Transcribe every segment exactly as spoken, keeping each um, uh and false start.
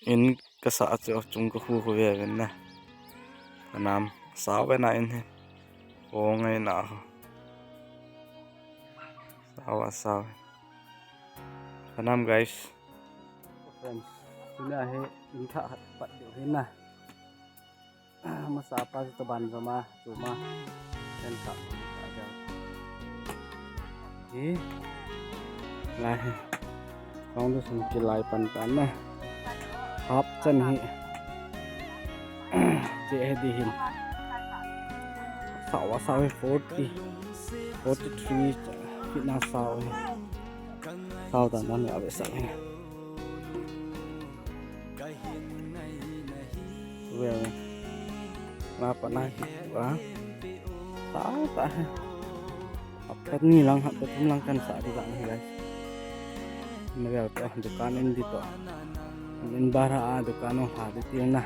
In kasah chu chung kahu khu ve uvin na. Phanam sao ve na in hi. Ho ngai na ho. Sao a sao. Phanam guys. Friends, tuna hi in thah hat pat diu hin na. Masa pa chu taban joma, chuma. Ken ka, ka jam. Hi. Lai hi. Kong tu sum kilai pan tan na. Hap chan hi. Che he di hin. Sao a sao hi forty. Forty-three. Fitna sao hi. Sao tan tan ni ave sao hi. Well, nga pa na ki wa. Ta ta. Hapta ni lang, hapta thum lang kan sa di lang, guys. Na well to dukan in di to. In bara a dukan o ha di til na.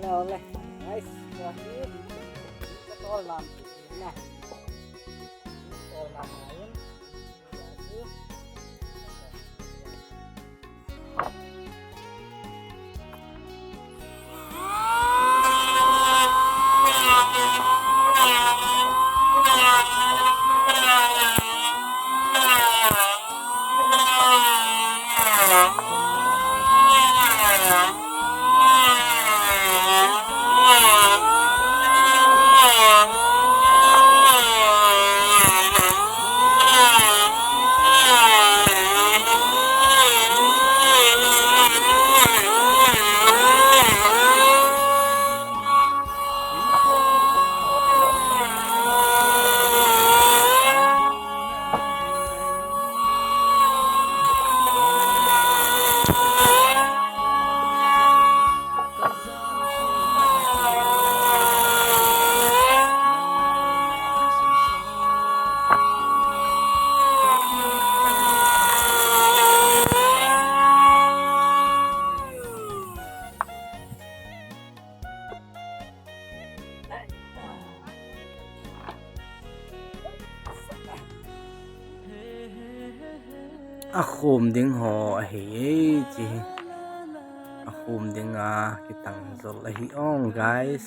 Ole, ole. Nice. Wah, ni. Tol lam. Na. Tol lam lain. A khum ding ho ahi e, chi. A khum ding a kitang jol ahi ong, guys.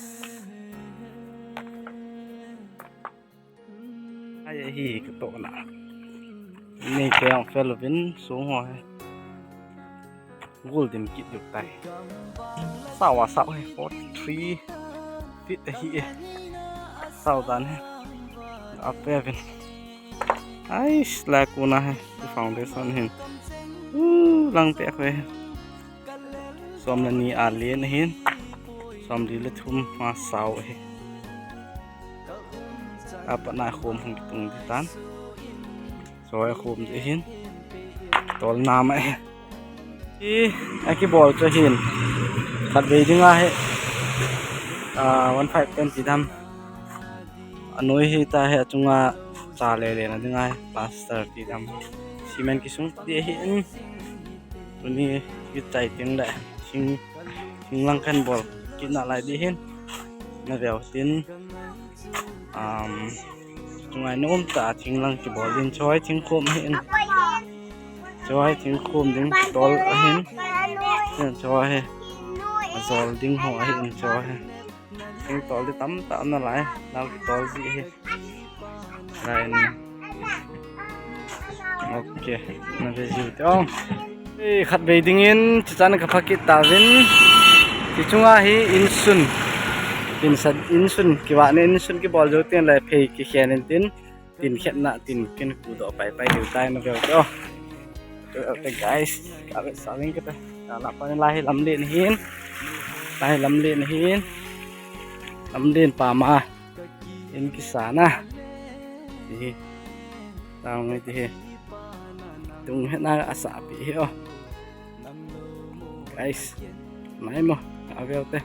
Ai, ahi ka to na. Ni ke ong fel vin sung ho he. Gul dim kit juk tai. Sao a sao he, forty-three feet ahi e. Sao dan he. Ape vin. Ai, sla kuna he. Foundation hin. Uh, lang pe kwe. Som le ni a len ahin. Som li le thum ma sao ahi. Apa na khum hung tung di tan. Choi khum di hin. Tol na ma ahi. I, a kibol chu hin. Khat vei ding a he. Ah, one five ten ti dam. A noi hi ta he, a chunga cha le le na ding a he. Plaster ti dam. Cement kisung di hin. Tuni kichai ting le. Sing, sing lang kan bol. Kit na lai di hin. Na veu tin. Um, tungai na um ta thing lang kibol din choi thing khum hin. Choi thing khum ding tol ahin. Choi he. Jol ding ho ahin choi he. Thing tol di tam ta na lai. Nau tol ji he. Lai ni. Ok, na ve jiu te ong. E, khat vei ding in, chuchan ka phakit ta vin. Chi chunga hi insun. Insun, insun, kiva ne insun kibol jo tin lai phei kikhen in tin. Tin khet na, tin kin ku do pai pai diu tai na ve te ong. Te guys, ka ve sa vin ka ta. Ka la pa ni lai lam le ni hin. Lai lam le ni hin. Lam le pa ma. In kisa na. Hi. Tang ngai ti hi. Tung he na asa pi hi o. Guys. Nai mo. Avel te.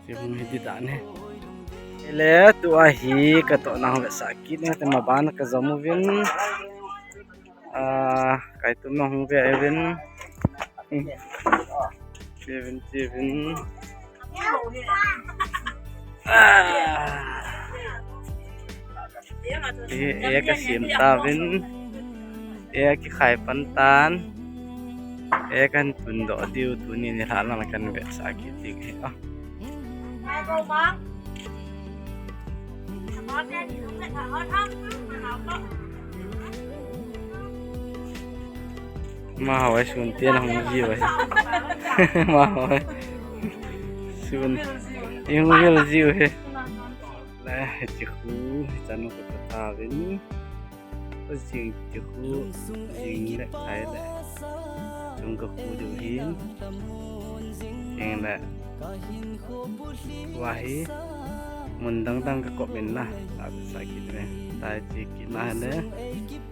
Ti hung hi ti dan he. Ile tu ahi ka to na ve sa kit na te ma ban ka jom uvin. Ah, kai tum na hung ve uvin. Seven, seven. Ah. E, e kasem tauvin. E kikhai pan tan. E kahin tundoh diu tuni nilhah lang kahin vetsah kit ding ahi. Ah. Amaho e, sun te na hung ji uve. Amaho e. Sun. I hung vil ji uve. Le, hiche khu, hichan u ka tauvin. Jing hiche khu, jing le, thai le. Chung ka khu diu hin. Jing le. Wa hi. Mun dang dang ka kop in na. Ka sa kit ne. Tai chi kit na le.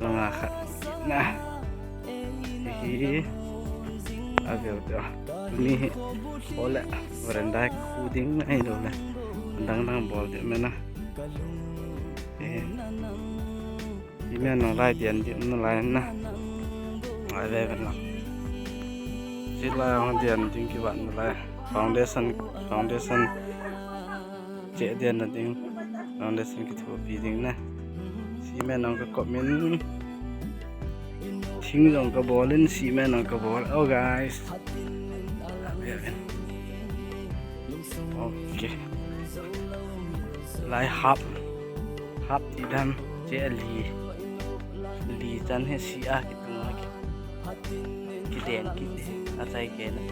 Langa khat kit na. Hi. A veu te. Ni hi. Ole. Veranda khu ding na hi lo le. Mun dang dang bol ding me na. Eh. Hi me nang lai dian ding na lai na. Lai le na. Chi lai hung dian ding kivat na lai. Foundation, foundation. Che dian na ding. Foundation kithopi ding na. Cement nang ka kop in. Thing jong ka bol in, cement nang ka bol. Oh, guys. Okay. Lai hap. Hap ti dan che li. Li chan he si a kitung a ki. Kiden kit a chai ke na.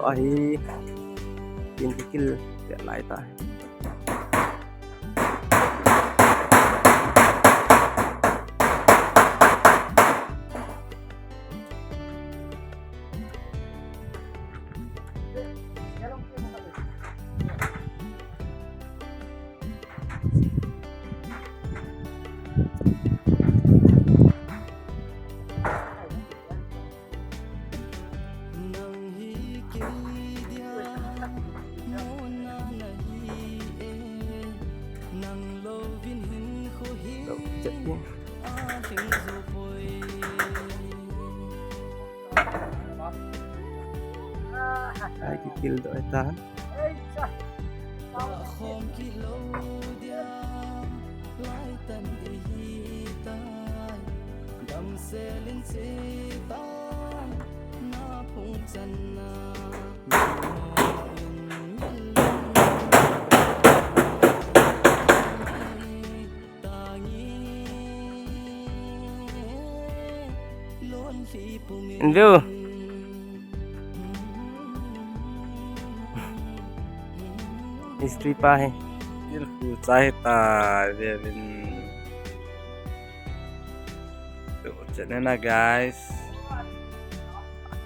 Ahi. Tin kikil te lai ta. Ai, kikil doh ta. Indu. Mistri pa he. Kil khu chai ta ve vin. Tu chene na, guys.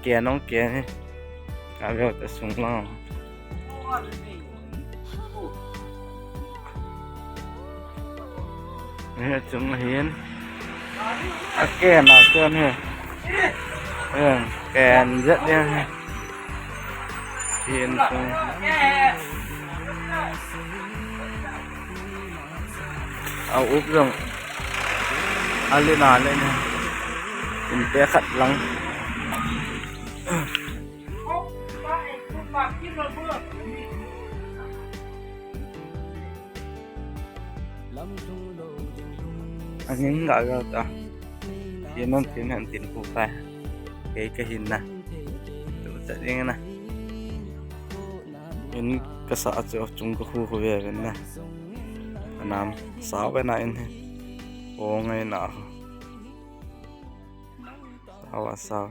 Ken ong ken he. Ka ve ta sung lang. He chung hin. A ken a ken he. He, ken jet ding he. Hin chung. A up jong. A le na le ne. In pe khat lang. Angin ga ga ta. Tin non tin han tin khu pa. Kei ka hin na. Tu ta ding na. In ka sa chu chung ka khu khu ve ven na. Anam sao ve na in he. O ngai na. Sao sao.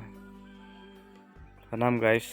Anam, guys.